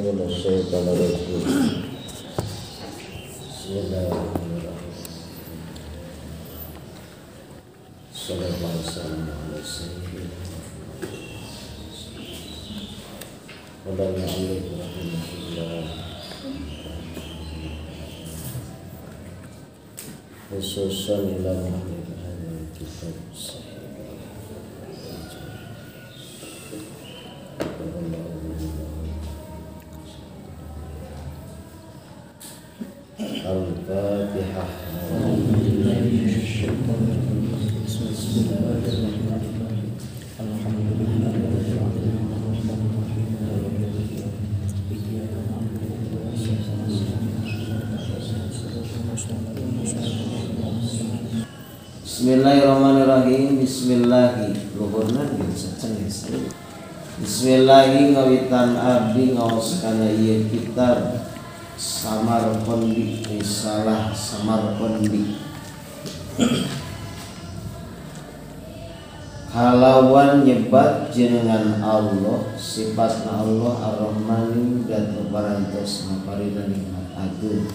Minasyaitonirrajim. Bismillahirrahmanirrahim. Sallallahu alaihi wasallam. Khususan ila kitab sahih. Al-Fatihah. Bismillahirrahmanirrahim. Bismillahi luhurna Bismillahi ngawitan abdi ngaos kana ieu kitab Samarqandi, Risalah Samarqandi. Kalawan nyebat jenengan Allah, sifatna Allah Ar-Rahmani dan parantos maparina nikmat agung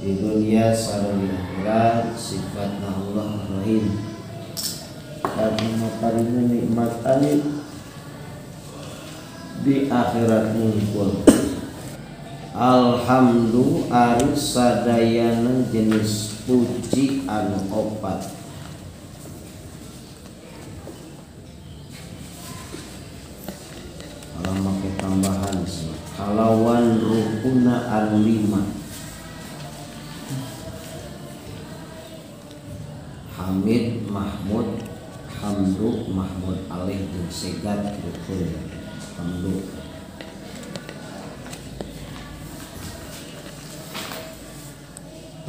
di dunia sareng di akhirat, sifatna Allah Ar-Rahim dan maparina nikmat alim di akhirat mungkul. Alhamdu ari sadayana jenis puji anu opat. Kalau make tambahan kalawan rukuna anu lima. Hamid, Mahmud, Hamdu, Mahmud alih jeung segat rukun Hamdu.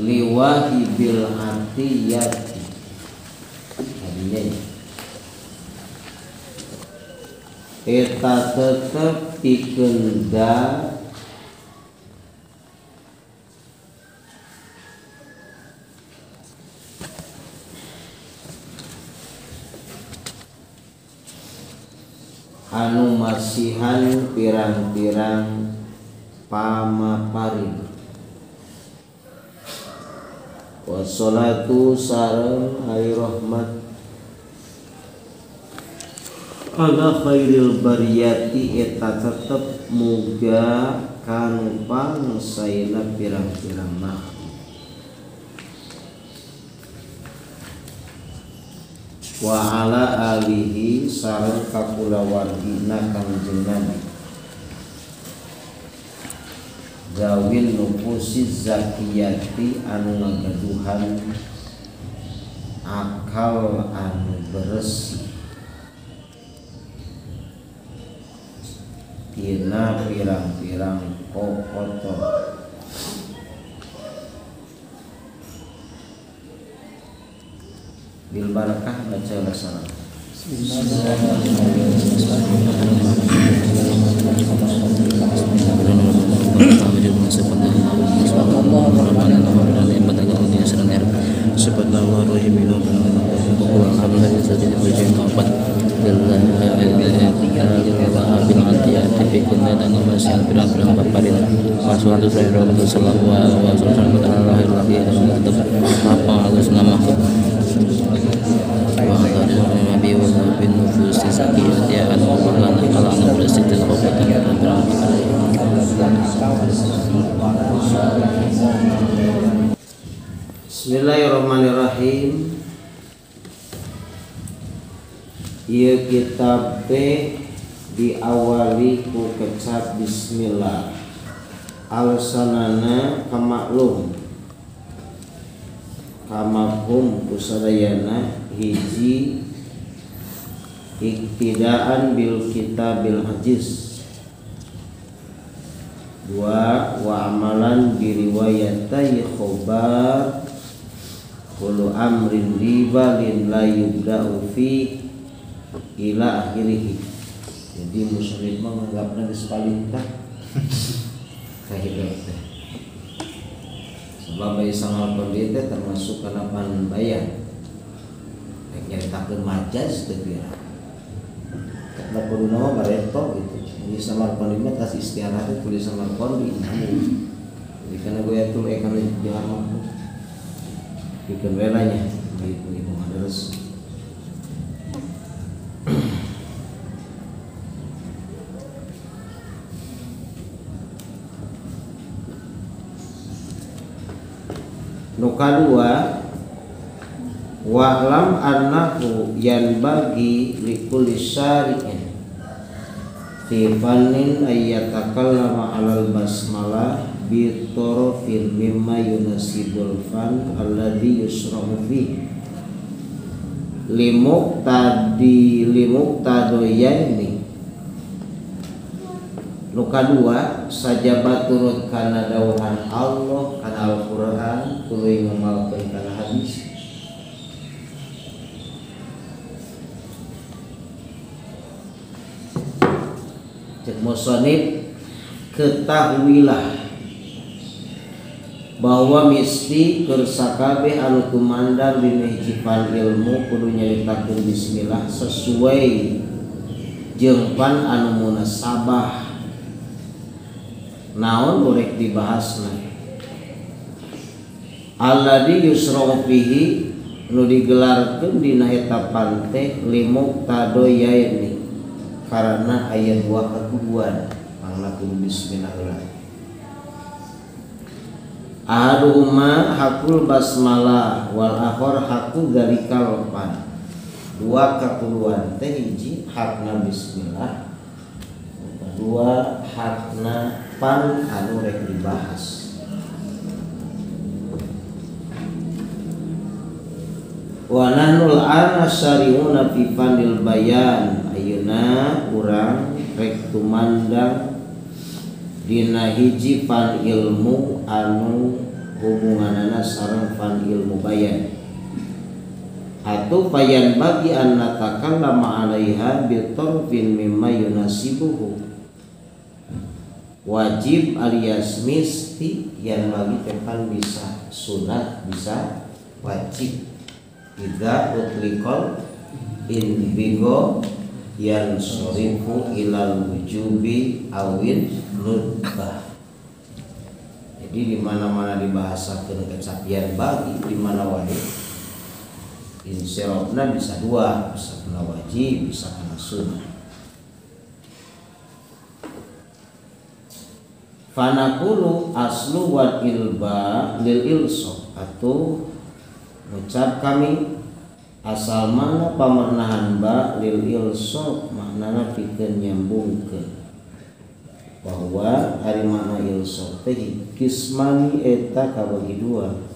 Liwahibil atiyati tadinya ya. Eta tetep pikeun da anu masihan pirang-pirang pamaparin. Wassalatu sareng ari rahmat ala khairil bariyati eta tetep muga kanu pangsaena pirang-pirang makhluk. Wa ala alihi sareng kakulawargina Kangjeng Nabi zawil nufusi zakiyati anu ngagaduhan akal anu bersih tina pirang-pirang kokotor. Bil barakah baca salam. Bismillahirrahmanirrahim. Ieu kitab teh diawali ku kecap bismillah. Alasanana kamaklum kamafhum kusadayana hiji iktidaan bil kitabil aziz, dua wa amalan biriwayatai khobar kullu amrin dibalin la yubda'u fi ila akhirih. Jadi muslim menganggapna geus palintah kahirup teh. Sebab bayi Samarqandi teh termasuk kana panbayan. Rek nyaritakeun majaz teu pira. Karena kudu nama bareto gitu. Ini Samarkandi mah tas istiarah teh tulis Samarkandi. Jadi kana goyatul kana jawar mah. Pikeun we lah nya hitung terus. Nu kadua wa'lam annahu yanbaghi likulli syari'in fi fannin ayyatakallama 'alal basmalah bi tarafin mimma yunasibul fan alladhi yusrahu fi limuqtadi limuqtadoyaini. Nu kadua saja turut kana dawuhan Allah kana Al-Qur'an tuluy ngamalkeun kana hadis. Cek musonib, ketahuilah bahwa misti keur sakabeh anu tumandang dina hiji pan ilmu kudu nyaritakeun bismillah sesuai jeung pan anu munasabah naon urek dibahasna alladzi yusra'u fihi nu digelarkeun dina eta pan teh limuqtadoyaini karena aya dua ketujuan mangna kudu bismillah. Ahaduhuma hakul basmalah wal akhar hakul dzalikal pan. Dua keperluan teh hiji hakna bismillah, kedua hakna pan anu rek dibahas. Wa nahnul ana syari'una fi fanil bayan. Ayeuna urang rek tumandang dina hiji fan ilmu anu hubunganana sareng fan ilmu bayan. Atau bayan bagi an natakallama 'alaiha bi tarfin mimma yunasibuhu. Wajib alias misti yang bagi tepan bisa sunat bisa wajib. Idza utliqal in bigo yang sorifu ilal wujubi awin nudbah. Jadi di mana-mana dibahasakeun kecapian bagi di mana wae insirofna bisa dua, bisa kena wajib, bisa kena sunnah. Fanaqulu aslu wal ilba lil ilsaq atau ngucap kami asal mana pamernahan ba lil ilsaq maknana pikeun nyambungkeun bahwa ari makna ilsaq teh kismani eta kabagi dua.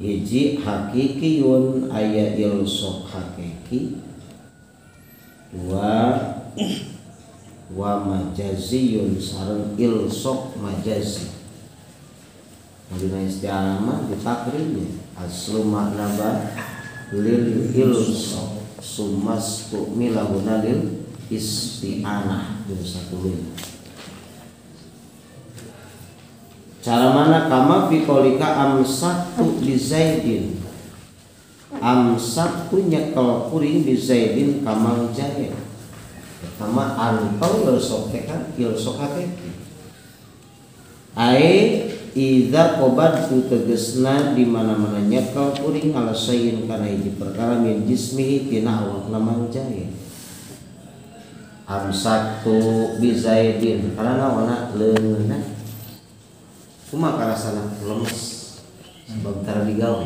Hiji hakikiyun aya ilsaq hakiki, dua wa majaziyun sareng ilsaq majazi. Dina isti'anah mah ditakrirnya aslu makna ba lil ilsaq sumas tu'milahuna lil isti'anah satuluy. Cara mana kama fi qaulika amsaktu li Zaidin. Amsaktu nyekel kuring bi Zaidin kamang jaya. Pertama antau ilsaq teh kan ilsaq hakiki. Ae idza qabadtu tegesna di mana-mana nyekel kuring ala sayin kana hiji perkara min jismihi tina awakna mangjaya. Amsaktu bi Zaidin karena naonna leungeunna kumaha karasana lemes sebab tara digawe.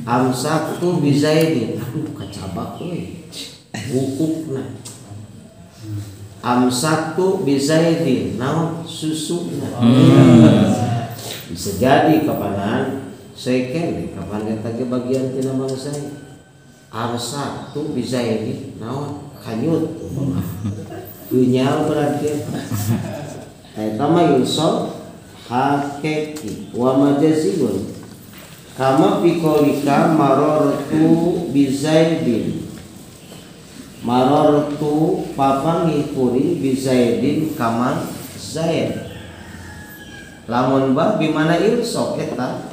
Amsaktu bi Zaidin aduh kacabak we wukukna. Amsaktu bi Zaidin naon susuna. Bisa jadi kapanan seken kapan eta ge bagian tina bangsa. Amsaktu bi Zaidin naon kanyut umpama. Dunyal berarti eta mah ilsaq hakiki wa majaziyun. Kama fi qaulika marartu bi Zaidin. Marartu papanggih kuring bi Zaidin kaman Zaid. Lamun ba bimana ilsaq eta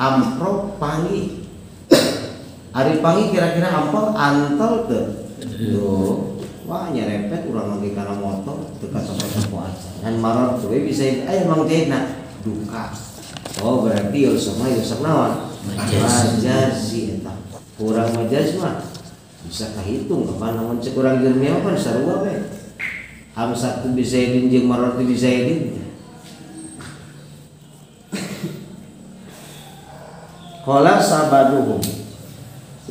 amprok panggih. Ari panggih kira-kira ampel antel teu? Duh, Wah nyerepet urang lagi kana motor teu ka toko-toko acan. Ngan marortu we bisa aya Mang Jaidna duka. Oh berarti ilsaq mah ilsaq naon? Majazi eta. Kurang majaz mah bisa kahitung kapan lamun cek urang Jurmiyah kan sarua we. Hamsatu bizaidin jeung marortu bizaidin. Qala sabaduhum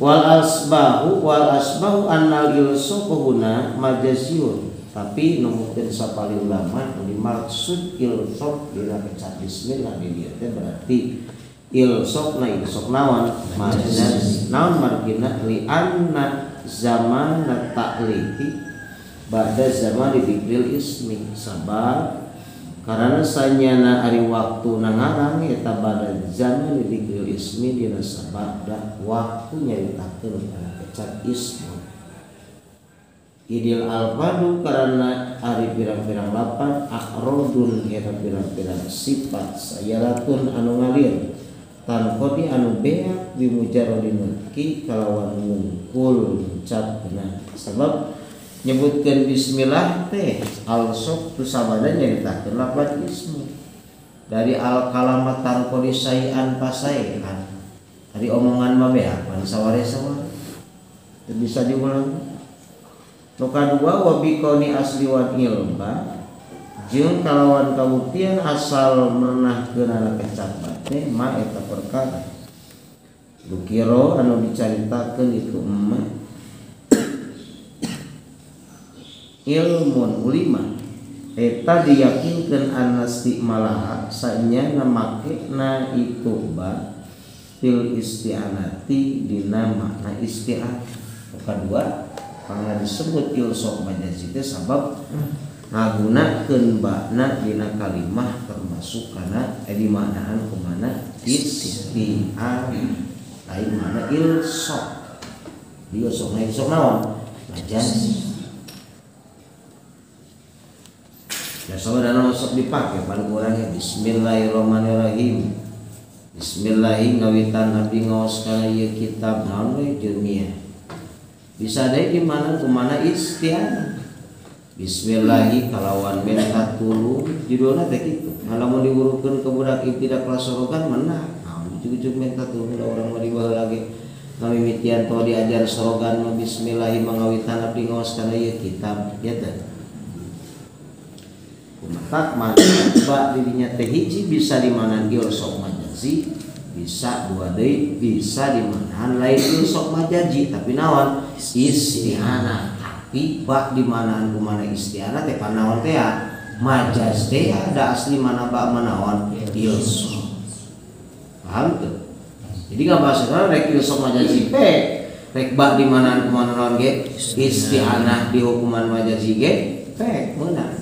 wal asbahu annal ilsaqu huna majaziyun, tapi numutkeun sapali ulama nu dimaksud ilsaq dina kecap bismillah di dieu teh berarti ilsaqna ilsaq naon majaz naon margina li anna zaman ta'lifi ba'da zaman didzikril ismi sabab karena sanyana ari waktu nangarang eta bada zaman didzikril ismi dina sabada waktu nyaritakeun kana kecap ismu idil alfadu karena ari pirang-pirang lapan akrodun eta pirang-pirang sifat sayaratun anu ngalir tanqodi anu beak bimujarrodin nutqi kalawan mungkul ngucapkeun sabab nyebutkeun bismillah teh al-sok tu sabada nyaritakeun lafaz ismu dari al kalamat tanqodi sayan pasaian ari omongan mah beak pan saware-saware teu bisa diulang. Nu kadua wa biqauni asli wa ilma jeung kalawan kabuktian asal merenahkeunana kecap teh ma eta perkara dukiro anu dicaritakeun itu emma ilmun ulima eta diyakinkeun anastimalaha sanyana makena itu ba fil isti'anati dina makna isti'anah. Kadua karena disebut ilsaq majazi teh sabab ngagunakeun bakna dina kalimah termasuk kana dimaknaan kumana isti'anah lain mana ilsaq di ilsaqna ilsaq naon majaz. Ya saudara sok dipake pan kurangnya bismillahirrahmanirrahim. Bismillahi ngawitan abdi ngaos kana ieu kitab naon we Jurmiyah. Bisa deui di mana kumana isti'anah. Bismillahi kalawan minta tulung judulna teh kitu. Lamun diwurukeun ke budak ibtidak kelas sorogan menang. Naon ujug-ujug minta tulung da urang mah dibaheula ge. Ngamimitian tong diajar sorogan mah bismillahi mangawitan abdi ngaos kana ieu kitab ya teh. Kumatak mana ba dirinya teh hiji bisa dimanan ilsaq majazi bisa dua deui bisa dimanan lain ilsaq majazi tapi naon isti'anah tapi ba dimanan kumana isti'anah teh panaon teh majaz teh ada asli mana ba manaon ilsaq paham tuh. Jadi nggak bahasa rek ilsaq majazi pe rek ba dimanan kumana naon ge isti'anah di hukuman majazi ge pe meunang.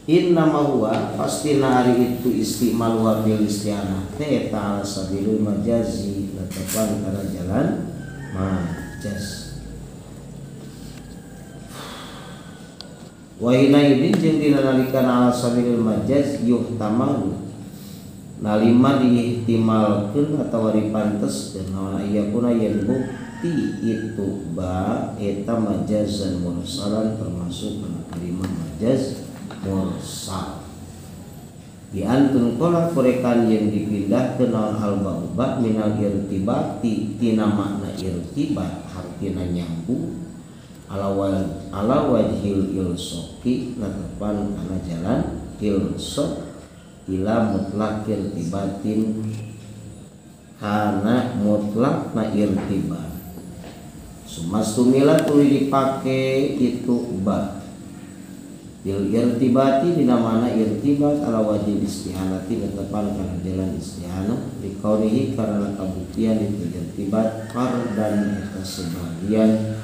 Innama huwa pasti ari itu istimal wa bil isti'anah teh eta ala sabilul majazi netepan kana jalan majaz. Wa hina idin jeung dina nalikana ala sabilil majaz yuhtamalu nalima diihtimalkeun atawa dipanteskeun naon aya kuna yen bukti itu ba eta majazan mursalan termasuk kana kalimah majaz mursal bi antun qala kurekan yang dipindahkeun naon al ba'u minal irtibati tina makna irtibat hartina nyambung ala wajhil ilsaqi netepan kana jalan ilsaq ila mutlaq irtibatin kana mutlaq na irtibat sumastumila tuluy dipake itu ba bil irtibati dina mana irtibat ala wajib istihanati netepan kana jalan istihanah dikaunihi karena kabuktian itu irtibat fardan eta sebagian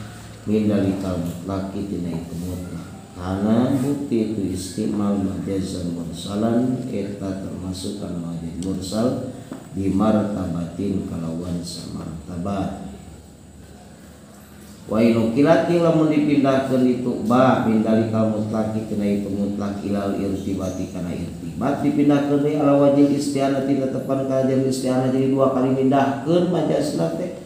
min dalikal mutlaqi tina itu mutlak karena bukti itu istimal majazan mursalan eta termasuk kana majaz mursal di martabatin kalawan samartabat. Wa inukilati lamun dipindahkeun itu ba min dalikal mutlaqi kana itu mutlak ilal irtibati kana irtibat dipindahkeun deui ala wajib isti'anati netepan kana jalan isti'anah jadi dua kali mindahkeun majazna teh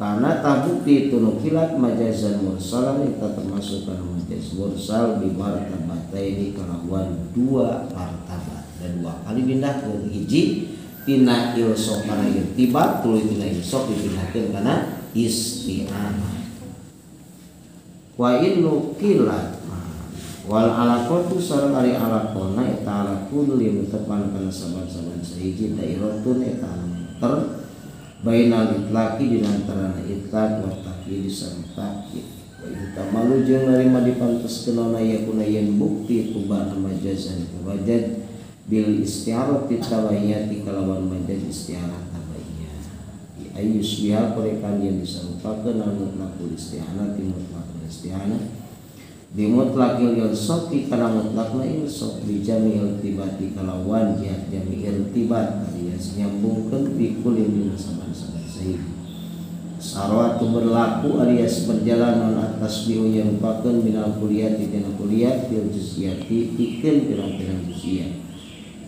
Karena tabukti itu nukilat majazan mursalan itu termasuk karena majaz mursal di martabataini kalawan dua martabat dan dua kali pindah ke hiji tina ilsok karena irtibat tuluy tina ilsok dipindahkeun kana isti'anah. Wa in nukilat wal alaqatu sareng ari alaqona eta ala kulli tepan kana saban-saban sahiji dairatun eta ter bainal itlaqi dina antarana itlaq wa taqyid sareng taqyid. Wa intamalu jeung narima dipanteskeun yakuna yen bukti tubana majazan wajad bil isti'arati tabayyati kalawan majaz isti'arah tabayyah bi ayyus biha korekan yen disarupakeun al mutlaqul isti'anati mutlaqul isti'anah bi mutlaqil ilsaqi kana mutlaqna ilsaq bi jami'il tibati kalawan jihad jami'il tibat alias nyambungkeun bi kulli dina saban-saban sahiji sarwatu berlaku alias berjalan atas bihu nyarupakeun minal kulliyati dina kulliyat bil juz'iyati pikeun pirang-pirang juz'iyat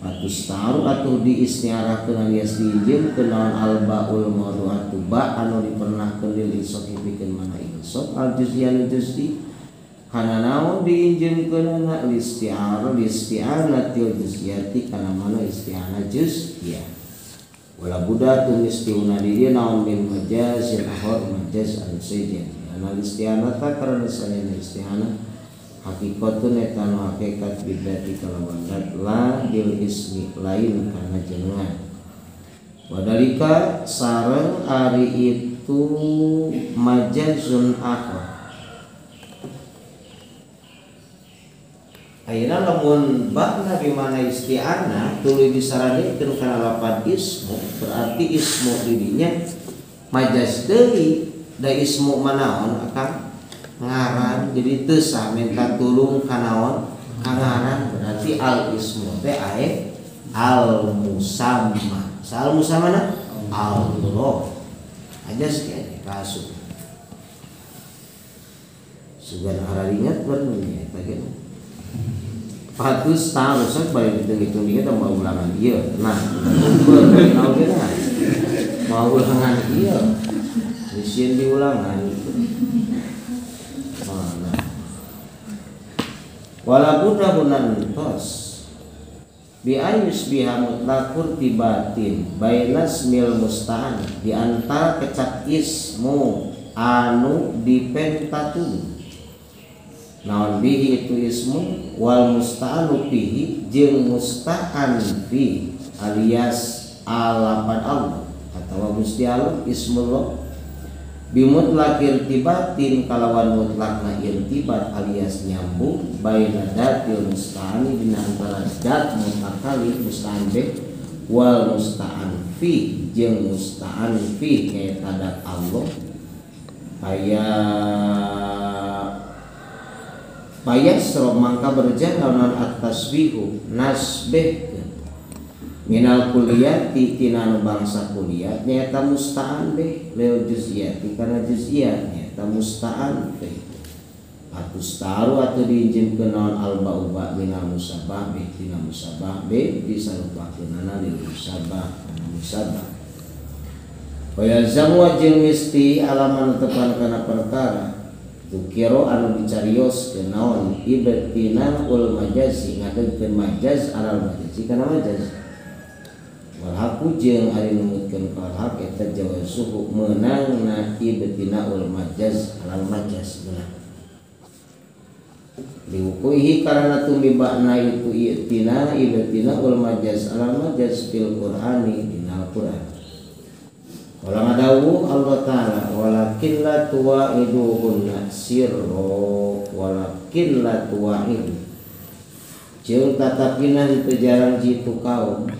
atus taruh atau diistiarahkeun alias diinjilkeun naon al baul mawdu'atu ba anu dipernahkeun lil ilsaqi pikeun mana ilsaq al juz'iyat juz'i kana naon diinjilkeun na listi'arah listi'anatil juz'iyati kana mana isti'anah juz'iyah wala buddha tumistiuna di dieu naon min majazil akhar majaz anu sejen ana listi'anata karena salena isti'anah hakikatun eta nu hakikat bidati kalawan dat la bil ismi lain kana jenengan wadalika sareng ari itu majazun akhar. Ayeuna lamun bakna di mana isti'anah tuluy disaradekeun kana lapan ismu berarti ismu didinya majaz deui da ismu manaon akang ngaran jadi teu sah minta tulung kanaon kangaran berarti al ismu teh ae al musamma sal musamma Allah aja sekian kasus sugan araringat bernya eta ge patus taruh bari dihitung-hitung dia mau ulangan ieu nah mau ulangan ieu sieun diulangan gitu. Nah. Wala budda hunantos bi ayus biha mutlaqur tibatin bainas mil musta'an di antara kecap ismu anu dipentatun naon bihi itu ismu wal musta'anu bihi jeung musta'an bi alias alapan Allah atau Gusti Allah ismullah bi mutlaq irtibatin kalawan mutlaqna irtibat alias nyambung baina datil musta'ani dina antara dat mutakali musta'an bih wal musta'an fi jeung musta'an fi nyaeta dat Allah aya payasro mangka berjalan at-tasbihu nasbih minal kulliyati tina nu bangsa kulliyat nyaeta musta'an bih lil juz'iyati kana juz'iyat nyaeta musta'an bih atus taru atau diinjimkeun naon al ba'u ba minal musabah bih tina musabah bih disarupakeunana lil musabah kana musabah wa yalzamu jeung misti alaman tepan kana perkara Dukiro anu dicarios ke naon ibtina ul majazi ngadegkeun majaz alal majazi kana majaz wal haqu jeung ari numutkeun kal haq eta jawazuhu meunangna ibtina ul majaz alal majaz meunang liwuquihi karana tumibana itu ibtina ibtina ul majaz alal majaz fil qur'ani dina Al-Qur'an. Wala ngadawu Allah Ta'ala walakin la tuwa'iduhunna sirro walakin la tuwa'idu jeung tatapina henteu jarang jitu kaum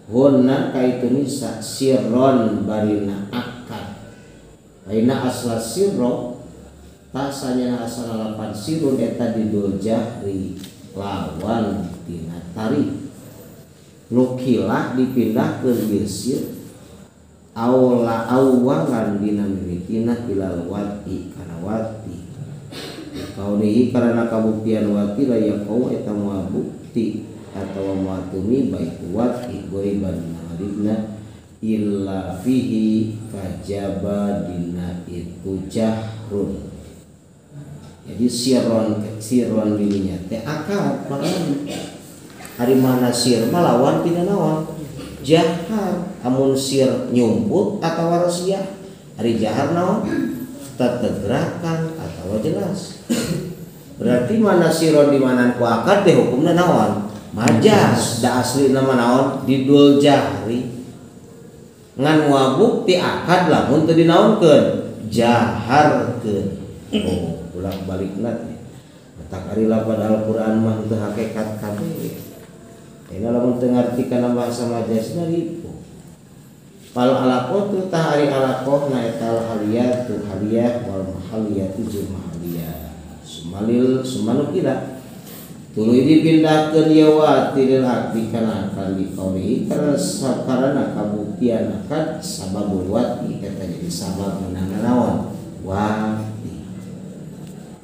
hunna kaitu nisa sirron barina akad aina asla sirro tasanya asal lapan sirun eta didul jahri lawan tina tarikh nukilah dipindah ke sir awla awalan dina mimitina ilal wati kana wati kaunihi karena kabuktian wati la yaqau eta moal bukti atawa moal tumiba itu wati goiban ngaribna Illa fihi kajaba dina itu jahrun. Jadi siron siron dirinya teh akad makana ari mana sir mah lawan tina naon jahar amun sir nyumput atawa rasiah ari jahar naon tetegrakan atawa jelas. Berarti mana siron di mana ku akad teh hukumna naon majas da asli nama naon didul jahri ngan wabukti akad lamun teu dinaonkeun jaharkeun. Oh bolak balikna teh matak ari lapad Al-Qur'an mah teu hakikat kabeh. Dina lamun teu ngarti kana bahasa majasna ripuh. Fal alaqatu tah ari alaqah na eta haliyatu haliyah wal mahaliyatu jeung mahaliyah. Sumalil sumanukila tuluy dipindahkeun ieu watilil akdi kana akad diqaulihi karena kabuktian akad sababul wati eta jadi sabab meunang naon wati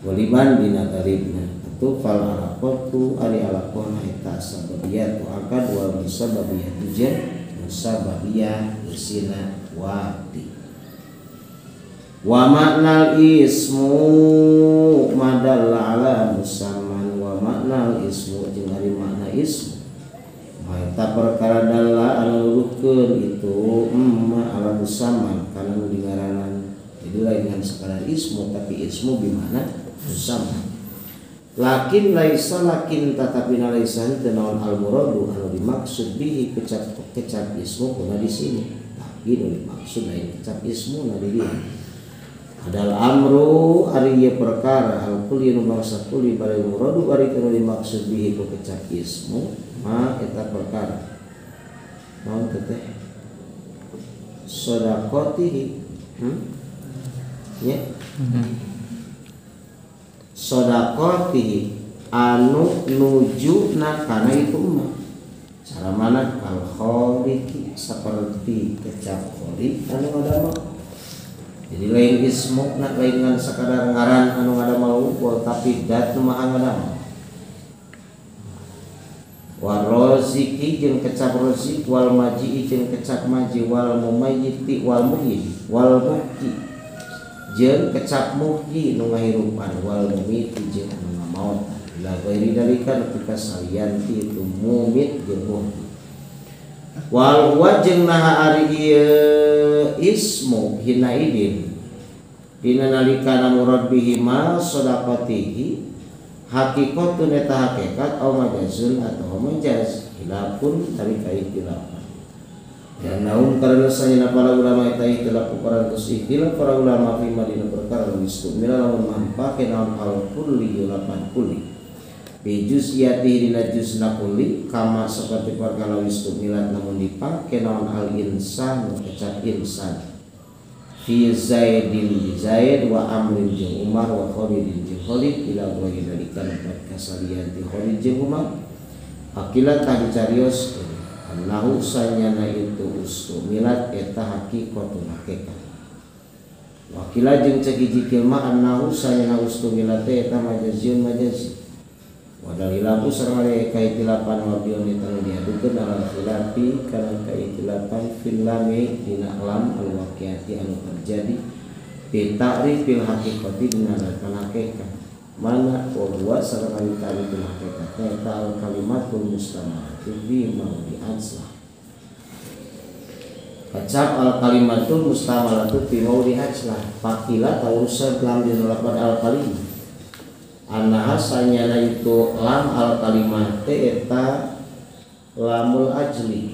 waliban dina taribna atuh fal alaqatu ari alaqahna eta sababiyatu akad wal musababiyatu jeung musababiyah isina wati. Wa ma'nal ismu madalla ala musamman wa ma'nal ismu jeung ari makna ismu eta perkara dalla anu nuduhkeun itu ma ala musamman kana nu dingaranan. Jadi lain ngan sekadar ismu tapi ismu bimana musamman. Lakin laisa lakin tatapi laisa teu naon al muradu anu dimaksud bihi kecap kecap ismu kuna di sini tapi nu dimaksud lain kecap ismu na di dieu. Adal amru ari ieu perkara al kulli nu bangsa kulli bari muradu ari kana dimaksud bihi ku kecap ismu ma eta perkara naon teh sedaqatihi nya sedaqatihi anu nujuna kana itu mah cara mana al khaliqi seperti kecap khaliq anu ngadamel. Jadi lain ismu nak lain ngan sekadar ngaran anu ngadamel wungkul tapi dat nu maha ngadamel. Wa roziki jeung kecap rozik wal maji'i jeung kecap maji wal mumayyiti wal muhyi wal muhyi jeung kecap muhyi nu ngahirupan wal mumiti jeung anu ngamaotan. La ghairi dalika nepi ka salian ti itu mumit jeung muhyi. Wal huwa jeung naha ari ieu ismu hina idin dina nalika murad bihi ma sadaqatihi hakikatun eta hakikat au majazun atau majaz hilafun ari kaihtilapan. Dan naum karena sanyana para ulama eta ihtilaf parantos ihtilaf para ulama fi madina perkara istumila lamun manpake naon al kulli lapan kulli bi juz'iyatihi dina juzna kulli kama seperti perkara istumilat namun dipake naon al insan kecap insan fi zaidin zaid wa amrin jeung umar wa khalidin jeung khalid ila ghairi dalika nepat kasalian ti khalid jeung umar akila tah dicarioskeun annahu sanyana itu ustumilat eta haqiqatun hakikat. Wakila jeung cek hiji kilma annahu sanyana ustumilat eta majazun majazi. Wadalilahu sareng ari kaitilapan wabion eta nu diadukeun ala khilafi kana kaitilapan fil lami dina lam al waqiati anu terjadi bi ta'rifil haqiqati dina hakikat mana wa huwa sareng ari ta'rifil haqiqat eta al kalimatul mustamalatu bi maudi ajlah. Kacap al kalimatul mustamalatu bi maudi ajlah fakila tausa lam dina lapan al kalimah annaha sanyana itu lam al kalimah eta lamul ajli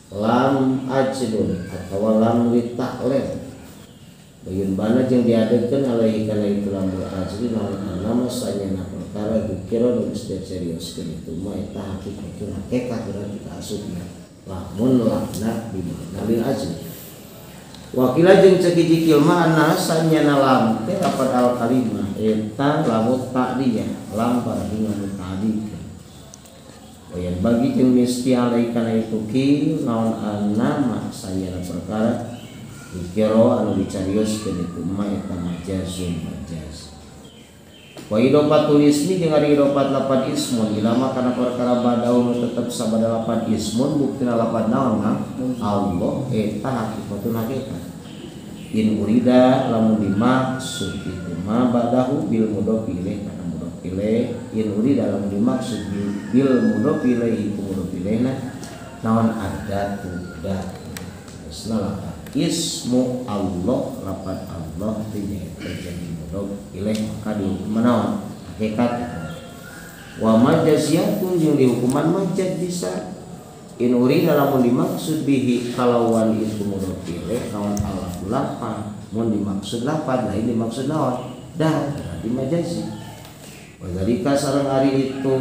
lam ajlun atau lam lita'lil bayun bana jeung diadeugkeun alaihi kana itu lamul ajli naon annama sanyana perkara dikira nu geus dicarioskeun itu mah eta hakikatun hakikat berarti kaasupna lamun lamna bimakna lil ajli. Wakila jeung cek hiji kilma anna sanyana lam teh lapan al kalimah eta lamut ta'diyah lam berarti lamut ta'diyah. Wayan bagi jeung misti alai kana itu ki naon annama sanyana perkara dikira anu dicarioskeun itu mah eta majazun majaz. Wa idofatul ismi jeung ari idofat lapan ismun ilama kana perkara badaun tetep sabada lapan ismun buktina lapan naon Allah eta hakikatun hakikat in urida lamun dimaksud itu ma badahu bil mudhof ilaih kana mudhof ilaih in urida lamun dimaksud bil mudhof ilaih ku mudhof ilaihna naon adatu dat isna lapan ismu Allah lapan Allah teh nyaeta jadi mudhof ilaih maka dihukum naon hakikat wa majaziyatun jeung dihukuman majaz bisa in urida lamun dimaksud bihi kalawan itu mudhof ilaih lawan Allah lapan mun dimaksud lapan lain dimaksud naon dah berarti majazi wa zalika sareng ari itu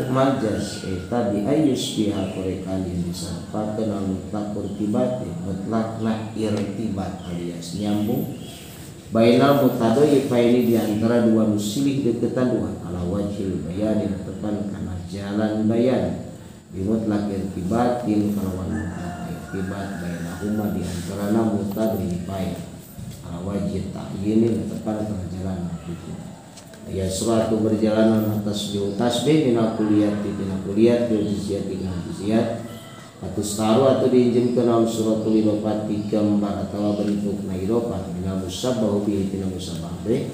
majaz eta bi ayyus biha korekan disampakeun anu mutlak irtibat mutlakna irtibat alias nyambung bainal mutadayyifaini di antara dua nu silih deketan dua ala wajhil bayani tepan kana jalan bayan bi mutlak irtibatin kalawan mutlak irtibat bainahuma di antarana mutadayyifain ala wajhi ta'yinin tepan kana jalan itu ya suratu berjalan atas tasbih dina kuliah bil juziyat dina juziyat atau taru atau diinjimkeun naon suratul idofat gambar atawa bentukna idofat dina musabbahu bihi dina musabbah bih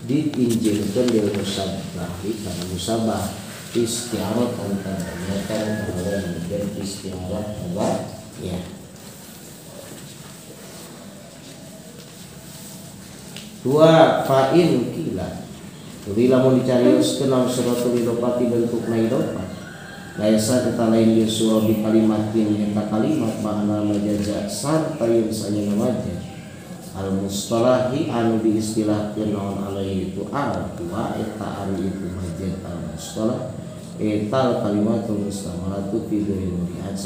diinjimkeun bil musabbahi kana musabbah isti'arah antara dan isti'arah apa ya dua fa'in kila jadi lamun dicarioskeun naon suratul idofati bentukna idofat laisa eta lain ieu surah bi kalimatin eta kalimat makna majaza sarta yen sanyana majaz al mustalahi anu diistilahkeun naon alaihi itu al wa eta ari itu majaz al mustalah eta al kalimatul mustamalatu fi ghairi mawdi'at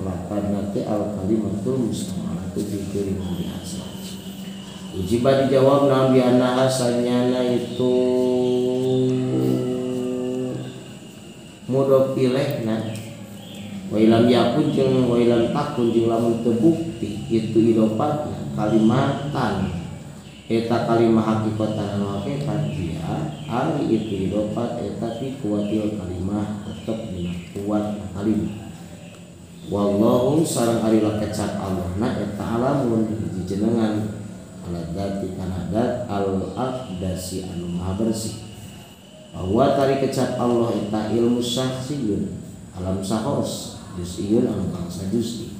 lapan teh al kalimatul mustamalatu fi ghairi mawdi'at. Ujiba dijawab naon bi annaha sanyana itu mudhof ilaihna wa ilam yakun jeung wa ilam takun jeung lamun teu bukti itu idofat kalimatan eta kalimah hakikatan anu hakikat dia ari itu idofat eta fi kuwatil kalimah tetep dina kuat kalimah wallahu sareng ari kecap Allahna eta alamun hiji jenengan ala dzati kana dzat al aqdasi anu maha bersih bahwa tari kecap Allah eta ilmu syakhsiyun alam sahos juz'iyun anu bangsa juz'i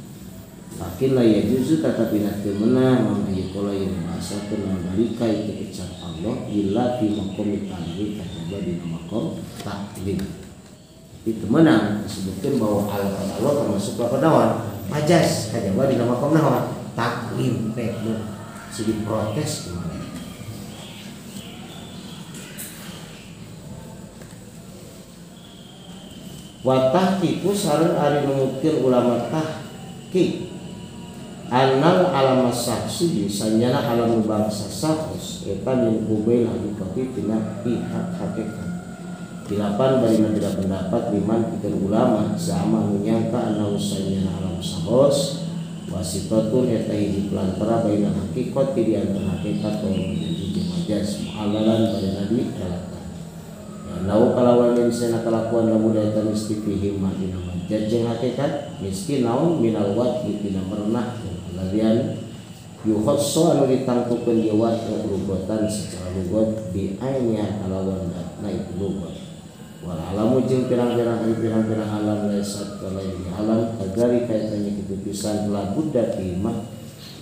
lakin la yajuzu tatapi teu meunang mun ieu pola yen bahasakeun naon dalika itu kecap Allah illa fi maqami ta'lim kajaba dina maqam ta'lim itu meunang disebutkeun bahwa Allah termasuk lapan naon majaz kajaba dina maqam naon taklim teh sedih protes kemana. Wa tahqiqu sareng ari numutkeun ulama tahqiq annal alam saksi sanyana alam bangsa sahos eta min kubail hakikati tina pihak hakikat dilapan bari tidak pendapat liman pikeun ulama sama menyangka anna sanyana alam sahos wasitatun eta hiji pelantara baina hakikat di antara hakikat wa majaz mu'allalan baina di elatan ya lau kalawan yen sana kalakuan lamun eta misti fihi ma dina majaz jeung hakikat miski naon minal wadhi dina merenah larian yukhassu anu ditangtukeun ieu wadhi lugatan secara lugat bi ainiha kalawan datna itu lugat wal alamu jeung pirang-pirang ari pirang-pirang alam laisat lain di alam kagari kaitannya kitu pisan la budda timah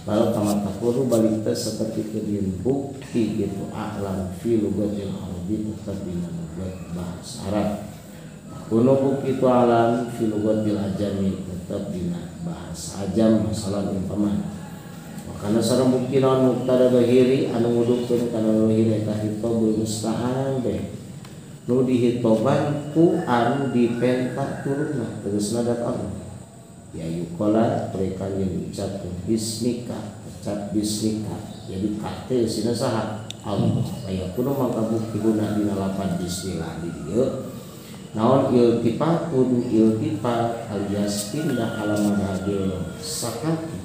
bal kama taqulu balik teh seperti keun bukti gitu alam fi lugatil arabi tetep dina lugat bahasa Arab kuno bukti itu alam fi lugatil ajami tetep dina bahasa ajam masalah umpama makana sareng bukti naon mubtada zahiri anu ngudukeun kana zahir eta khitabul musta'an beh nu dihitoban ku anu dipenta turunna tegasna dat Allah ya yuqala mereka yang diucapkeun bismika ucap bismika jadi kate sina saha Allah aya kuno mangka bukti guna dina lapan bismillah di dieu naon iltifatun iltifat alias pindah ala madhabil sakaki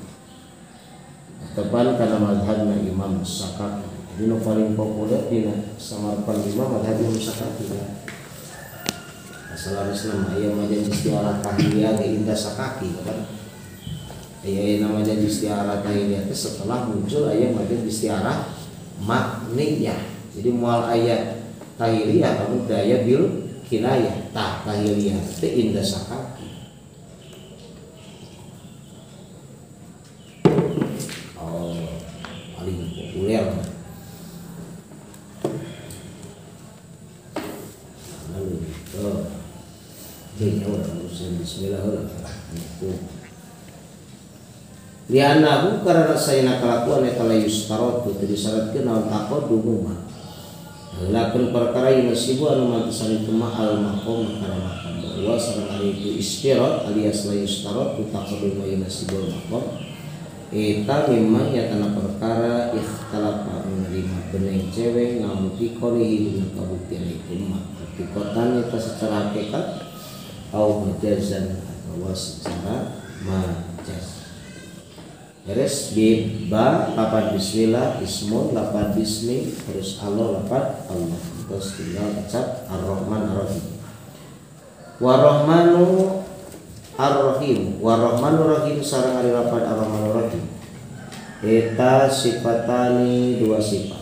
tepan kana mazhabna Imam Sakaki Jadi nu paling populer dina Samarkand mah mazhab Imam Sakaki. Asal nama aya majaz istiarah tahiliyah ge inda Sakaki kan. Aya namanya istiarah tahiliyah teh setelah muncul aya majaz istiarah makniyah. Jadi moal aya tahiliyah kamu daya bil kinayah. Tah tahiliyah teh inda Sakaki. Oh, paling populer. Lalu itu kayaknya orang urusan bismillahirrahmanirrahim. Lianahu karena sayna kalakuan eta la yustaratu teu disyaratkeun naon taqaddum mah. Lakukan perkara yunasibu anu mantesan itu mah al maqam kana maqam bahwa sareng ari itu istirat alias la yustaratu taqaddum yunasibu al maqam eta memang nyatana perkara ikhtalafa menerima beneng cewek namun tikolihi dina kabuktian itu mah tikotan eta secara hakikat au majazan atau secara majaz. Beres bi ba lapan bismillah ismun lapan bismi terus Allah lapan Allah terus tinggal kecap ar-Rahman ar-Rahim. War-Rahmanu ar-Rahim war-Rahmanu Rahim sareng ari lapan ar-Rahmanu Rahim eta sifatani dua sifat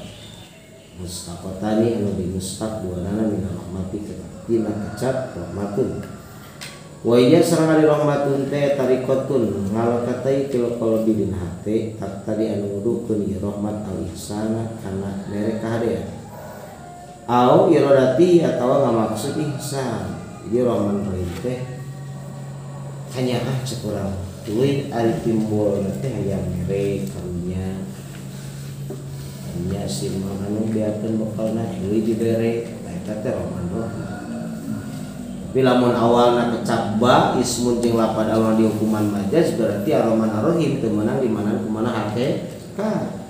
mustaqatani anu dimustaq duanana min rahmati tina kecap rahmatun. Wa iya sareng ari rahmatun teh tariqatun ngalakatai til qalbi dina hate tak tadi anu ngudukeun ieu rahmat al ihsana kana mere kahadean au iradati atawa ngamaksud ihsan. Jadi rahman rahim teh hanya cek urang tuluy ari timbul teh hayang mere karunya nya si anu biarkeun bekalna tuluy dibere eta teh rahman rahim. Tapi lamun awalna kecap ba ismun jeung lapad Allah di hukuman majaz berarti ar-Rahman ar-Rahim teu meunang di mana kumana hakikat.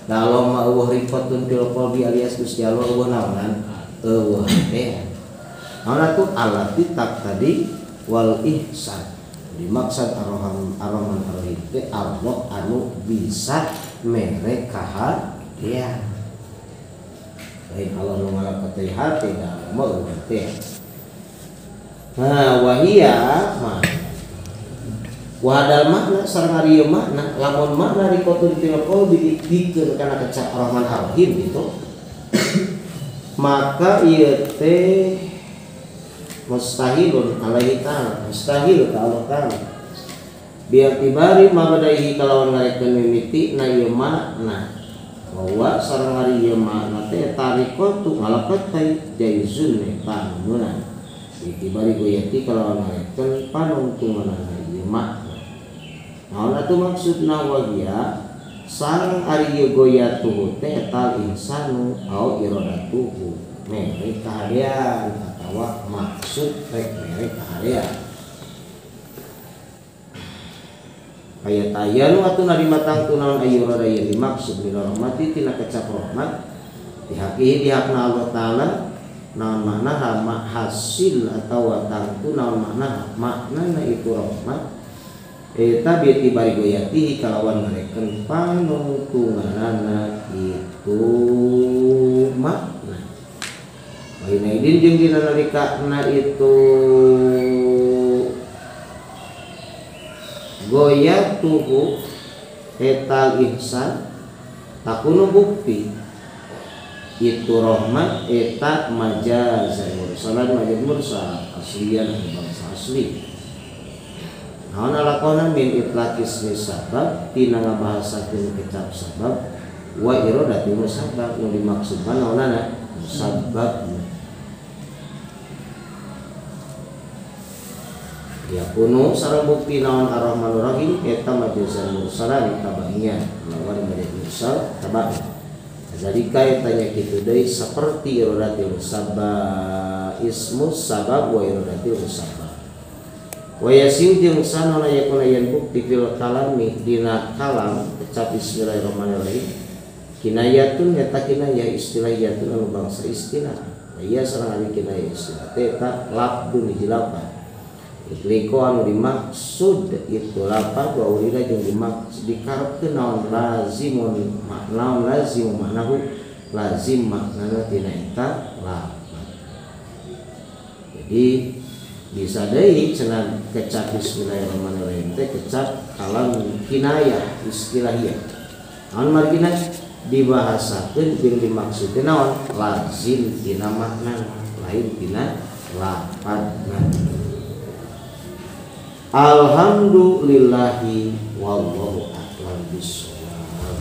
Da Allah mah eueuh rifatun fil qalbi alias Gusti Allah eueuh naonan eueuh teh. Naon atuh alati tak tadi wal ihsan. Dimaksud ar-Rahman ar-Rahim teh Allah anu bisa mere kahadean. Lain Allah nu ngalakatai hate da mah eueuh teh. Nah, wahia mah wahadal makna sareng ari ieu makna lamun makna rikotun fil qalbi dipikeun kana kecap Ar-Rahman Ar-Rahim gitu maka ieu teh mustahilun alaihi ta'ala mustahil ka Allah ta'ala bi'tibari mabadaihi kalawan ngarekeun mimiti na ieu makna bahwa sareng ari ieu makna teh tarikotu ngalakotai jaizun panununan itibari goyati kalau ngarekeun panungtunganana ieu makna. Naon atuh maksudna wagia sareng ari ieu goyatuhu teh tal insanu au iradatuhu mere kahadean atawa maksud rek mere kahadean. Aya tayanu atuh narima tangtu naon ayu rada ieu dimaksud bila rahmati tina kecap rahmat dihakihi dihakna Allah taala naon makna hama hasil atau tangtu naon makna maknana itu rahmat eta bi'tibari goyatihi kalawan ngarekeun panungtunganana itu makna. Wa inaidin jeung dina nalikana itu goyatuhu etal ihsan takunu bukti itu rahmat eta majaz mursalan majaz mursal aslian bangsa asli. Naon alaqona min itlaqis sabab tina ngabahasakeun kecap sabab wa iradati musabab nu dimaksudna naonana musabab. Ya kuno sareng bukti naon ar-Rahmanur Rahim eta majazan mursalan tabaiyah lawan majaz mursal tabaiyah. Zalika tanya kitu deui seperti iradatil musabba ismu sabab wa iradatil musabab. Wa yasiu jeung sanana yakuna yen bukti fil kalami dina kalam kecap bismillahirrahmanirrahim kinayatun eta kinayah istilahiyatun anu bangsa istilah. Wa iya sareng ari kinayah istilah teh eta lafdun hiji lafaz. Utliko anu dimaksud itu lapad wa urida jeung dimaksud dikarepkeun naon lazimun makna lazim maknahu lazim maknana tina eta lapad. Jadi bisa deui cenah kecap bismillahirrahmanirrahim teh kecap kalam kinayah istilahiyah. Naon margina dibahasakeun jeung dimaksudkeun naon lazim tina makna lain tina lapadna. Alhamdulillahi wallahu a'lam bissawab.